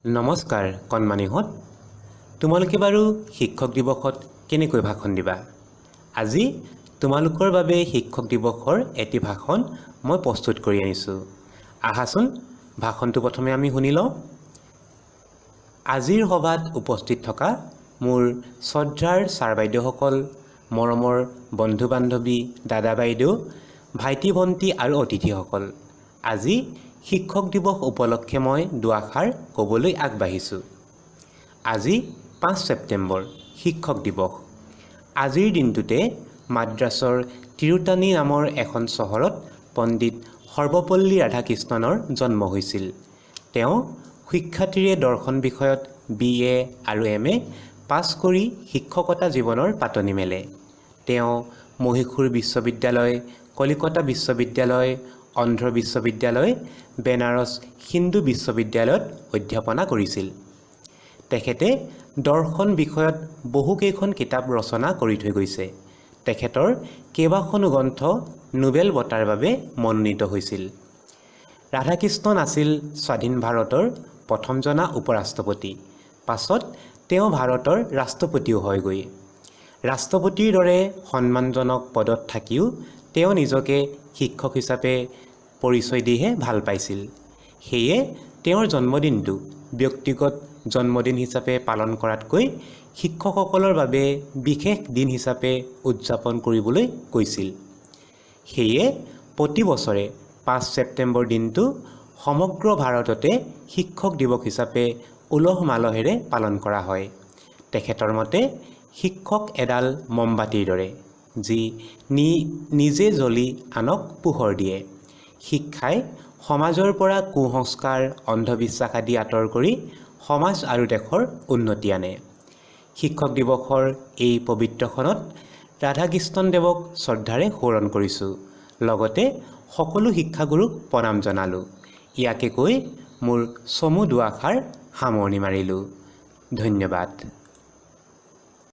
নমস্কাৰ কণমানিহঁত, তোমালোকে বাৰু শিক্ষক দিৱসত কেনেকৈ ভাষণ দিবা? আজি তোমালোকৰ বাবে শিক্ষক দিৱসৰ এটি ভাষণ মই প্ৰস্তুত কৰি আনিছোঁ। আহাচোন, ভাষণটো প্ৰথমে আমি শুনি লওঁ। আজিৰ সভাত উপস্থিত থকা মোৰ শ্ৰদ্ধাৰ ছাৰ বাইদেউসকল, মৰমৰ বন্ধু বান্ধৱী, দাদা বাইদেউ, ভাইটি ভণ্টি আৰু অতিথিসকল, আজি শিক্ষক দিৱস উপলক্ষে মই দুআষাৰ ক'বলৈ আগবাঢ়িছোঁ। আজি 5 ছেপ্টেম্বৰ, শিক্ষক দিৱস। আজিৰ দিনটোতে মাদ্ৰাছৰ তিৰুতানী নামৰ এখন চহৰত পণ্ডিত সৰ্বপল্লী ৰাধাকৃষ্ণনৰ জন্ম হৈছিল। তেওঁ সুখ্যাতিৰে দৰ্শন বিষয়ত বি.এ. আৰু এম.এ. পাছ কৰি শিক্ষকতা জীৱনৰ পাতনি মেলে। তেওঁ মহীশূৰ বিশ্ববিদ্যালয়, কলিকতা বিশ্ববিদ্যালয়, অন্ধ্ৰ বিশ্ববিদ্যালয়, বেনাৰস হিন্দু বিশ্ববিদ্যালয়ত অধ্যাপনা কৰিছিল। তেখেতে দৰ্শন বিষয়ত বহুকেইখন কিতাপ ৰচনা কৰি থৈ গৈছে। তেখেতৰ কেইবাখনো গ্ৰন্থ নোবেল বঁটাৰ বাবে মনোনীত হৈছিল। ৰাধাকৃষ্ণন আছিল স্বাধীন ভাৰতৰ প্ৰথমজনা উপ ৰাষ্ট্ৰপতি। পাছত তেওঁ ভাৰতৰ ৰাষ্ট্ৰপতিও হয়গৈ। ৰাষ্ট্ৰপতিৰ দৰে সন্মানজনক পদত থাকিও তেওঁ নিজকে শিক্ষক হিচাপে পৰিচয় দিহে ভাল পাইছিল। সেয়ে তেওঁৰ জন্মদিনটো ব্যক্তিগত জন্মদিন হিচাপে পালন কৰাতকৈ শিক্ষকসকলৰ বাবে বিশেষ দিন হিচাপে উদযাপন কৰিবলৈ কৈছিল। সেয়ে প্ৰতি বছৰে 5 ছেপ্টেম্বৰ দিনটো সমগ্ৰ ভাৰততে শিক্ষক দিৱস হিচাপে উলহ মালহেৰে পালন কৰা হয়। তেখেতৰ মতে শিক্ষক এডাল মমবাতিৰ দৰে, যি নিজে জ্বলি আনক পোহৰ দিয়ে। শিক্ষাই সমাজৰ পৰা কুসংস্কাৰ, অন্ধবিশ্বাস আদি আঁতৰ কৰি সমাজ আৰু দেশৰ উন্নতি আনে। শিক্ষক দিৱসৰ এই পবিত্ৰ ক্ষণত ৰাধাকৃষ্ণনদেৱক শ্ৰদ্ধাৰে সোঁৱৰণ কৰিছোঁ, লগতে সকলো শিক্ষাগুৰুক প্ৰণাম জনালোঁ। ইয়াকে কৈ মোৰ চমু দুআষাৰ সামৰণি মাৰিলোঁ। ধন্যবাদ।